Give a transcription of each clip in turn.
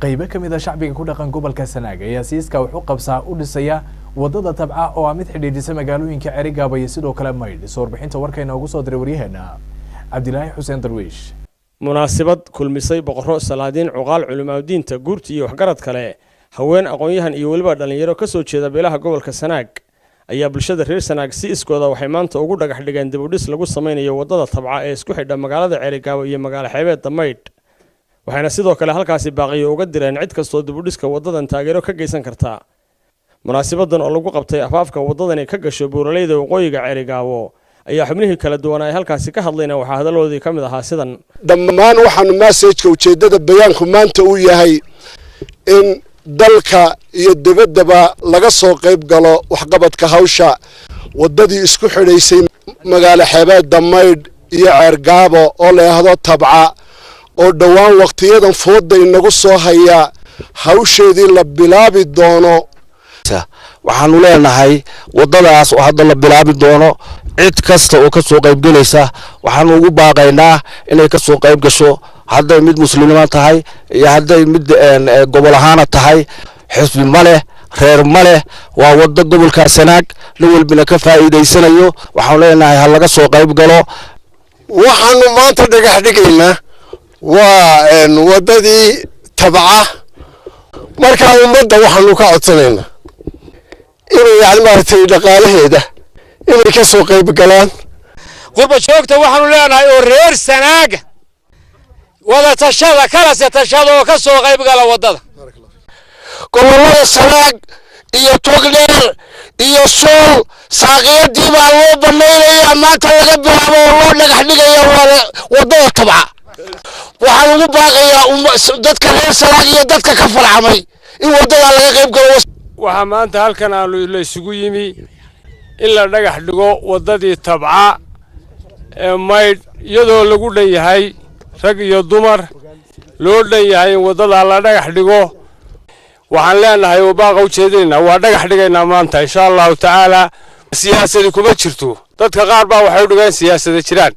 Qaybo ka mid a shacbiga ku dhaqan gobolka Sanaag ayaa siiska wax u qabsaa u dhisaya wadada Tabca oo ah mid xidhiidhisa magaalooyinka Cerigaaba iyo sidoo kale Maydh. Soo warbixinta warka inoogu soo diray waryaheena Cabdilaahi Xuseen Darwiish. Munaasabad kulmisay boqorro, salaadiin, cuqaal, culimaadudiinta, guurti iyo waxgarad kale, haween, aqoon-yahan iyo weliba dhallinyaro ka soo jeeda beelaha gobolka Sanaag ayaa bulshada reer Sanaag si iskooda waxay maanta ugu dhagax dhigeen dibudhis lagu samaynayo waddada Tabca ee isku xidha magaalada Ceerigaabo iyo magaalo xeebeedda Maydh. Waxayna sidoo kale halkaasi baaqiyo uga direen cid kastoo dibudhiska waddadan taageero ka geysan karta. Munaasibadan oo lagu qabtay afaafka waddadani ka gasho buuraleyda waqooyiga Ceerigaabo ayaa xubnihii kala duwan ay halkaasi ka hadlayna waxaa hadaladoodii ka mid ahaa sidan. Dhammaan waxaanu message-ka, ujeeddada bayaanku maanta uu yahay in dalka iyo dibaddaba laga soo qayb galo waxqabadka hawsha waddadii isku xidhaysay magaalo xeebeedda Maydh iyo Ceergaabo oo la yidhaahdo Tabca, oo dhowaan wakhtiyadan foodda inagu soo haya hawsheedii la bilaabi doono. Waxaanu leenahay waddadaas oo hadda la bilaabi doono, cid kasta oo ka soo qaybgelaysa waxaanu ugu baaqaynaa inay ka soo qayb gasho, hadday mid muslimnimo tahay iyo hadday mid gobol ahaana tahay. Xisbi ma leh, reer ma leh, waa waddo gobolka Sanaag nin walbina ka faa'iidaysanayo. Waxaanu leenahay ha laga soo qayb galo. Waxaanu maanta dhagax dhigaynaa waa waddadii Tabca. Markaa ummadda waxaanu ka codsanaynaa inay yani maaragtay dhaqaalaheeda inay ka soo qayb galaan. Qurba joogta waxaanu leenahay oo reer Sanaaga, wada tashada, kalase tashada oo ka soo qayb gala waddada. Gobollada Sanaag iyo Togdheer iyo Sool saaqiyadii baa loo banaynayaa maanta laga bilaabo oo loo dhagax dhigaya waddada Tabca. Waxaan ugu baaqayaa dadka reer Sanaag iyo dadka ka farcamay in waddadaa laga qayb galo. Waxaa maanta halkan aanu la isugu yimi in la dhagax dhigo waddadii Tabca ee Maydh, iyadoo lagu dhan yahay, rag iyo dumar loo dhan yahay in waddadaa la dhagax dhigo. Waxaan leenahay oo baaqa u jeedinaynaa, waa dhagax dhigaynaa maanta, insha Allahu tacaala. Siyaasadi kuma jirto. Dadka qaar baa waxay u dhigaan siyaasada jiraan.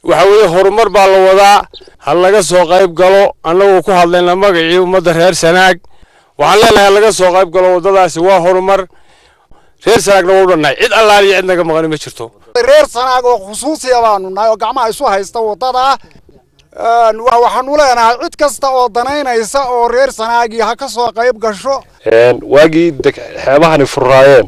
Waxa weeye horumar baa la wadaa, ha laga soo qayb galo. Annagoo ku hadlayna magacii ummadda reer Sanaag, waxaan leenahay ha laga soo qayb galo. Waddadaasi waa horumar, reer Sanaagna waa u dhannahay, cid allaaliya cid naga maqani ma jirto. Reer Sanaag oo khusuusiya baanu nahay oo gacmaha isu haysta waddada. Waxaanu leenahay cid kasta oo danaynaysa oo reer Sanaagii ha ka soo qayb gasho. Waagii xeebahani furaayeen,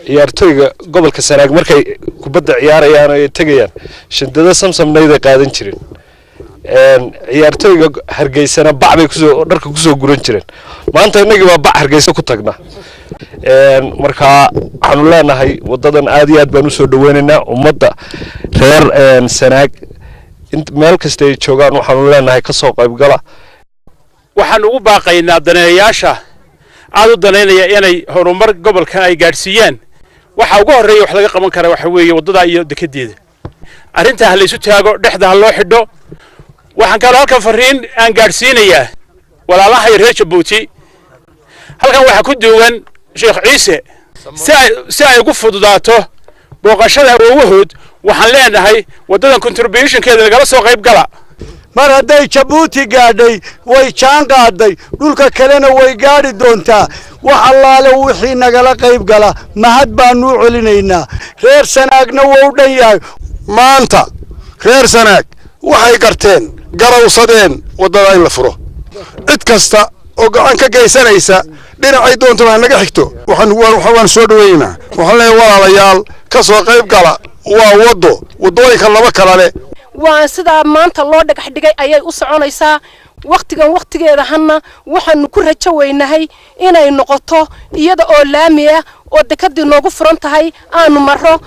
ciyaartooyga gobolka Sanaag markay kubadda ciyaarayaan oo ay tegayaan, shandado samsamnayday qaadan jireen. Ciyaartooyga Hargeysana bac bay kusoo dharka kusoo guran jireen. Maanta innagii baa bac Hargeysa ku tagna. Markaa waxaanu leenahay waddadan aad iyo aad baan usoo dhaweynaynaa. Ummadda reer Sanaag meel kasta ay joogaan waxaanu leenahay ka soo qaybgala. Waxaan ugu baaqaynaa daneeyayaasha aad u danaynaya inay horumar gobolkan ay gaadhsiiyaan. Waxa ugu horreeya wax laga qaban kara waxa weeye waddadaa iyo dekedeeda. Arrintaa ha laysu taago, dhexda ha loo xidho. Waxaan kaloo halkan fariin aan gaadhsiinayaa walaalahay reer Jabuuti. Halkan waxaa ku duugan Sheekh Ciise. Si ay ugu fududaato booqashada awoowahood, waxaan leenahay waddadan contribution-keeda lagala soo qayb gala. Mar hadday Jabuuti gaadhay, way jaan qaaday, dhulka kalena way gaadhi doontaa. Wax allaale wixii nagala qayb gala mahad baanu u celinaynaa. Reer Sanaagna wou dhan yahay. Maanta reer Sanaag waxay garteen, garawsadeen waddada in la furo. Cid kasta oo gacan ka geysanaysa dhinacay doontaba ha naga xigto, waan soo dhaweynaynaa. Waxaan leeyahay, walaalayaal, ka soo qayb gala. Waa waddo waddooyinka laba kala leh. Waa sidaa maanta loo dhagax dhigay ayay u soconaysaa. Wakhtigan wakhtigeeda hanna waxaanu ku rajo weynahay inay noqoto iyada oo laami ah oo dekadii noogu furan tahay aanu marro.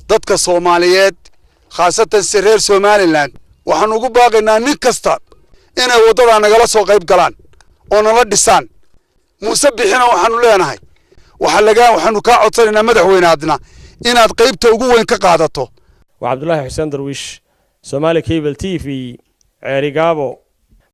Dadka Soomaaliyeed, khaasatan si reer Somaliland, waxaan ugu baaqaynaa nin kasta inay waddadaa nagala soo qayb galaan oo nala dhisaan. Muuse Bixina waxaanu leenahay, waxaa laga waxaanu kaa codsanaynaa, madaxweyne, adna inaad qaybta ugu weyn ka qaadato. Waa Cabdulaahi Xuseen Darwiish, Somaali Cable TV, Ceerigaabo.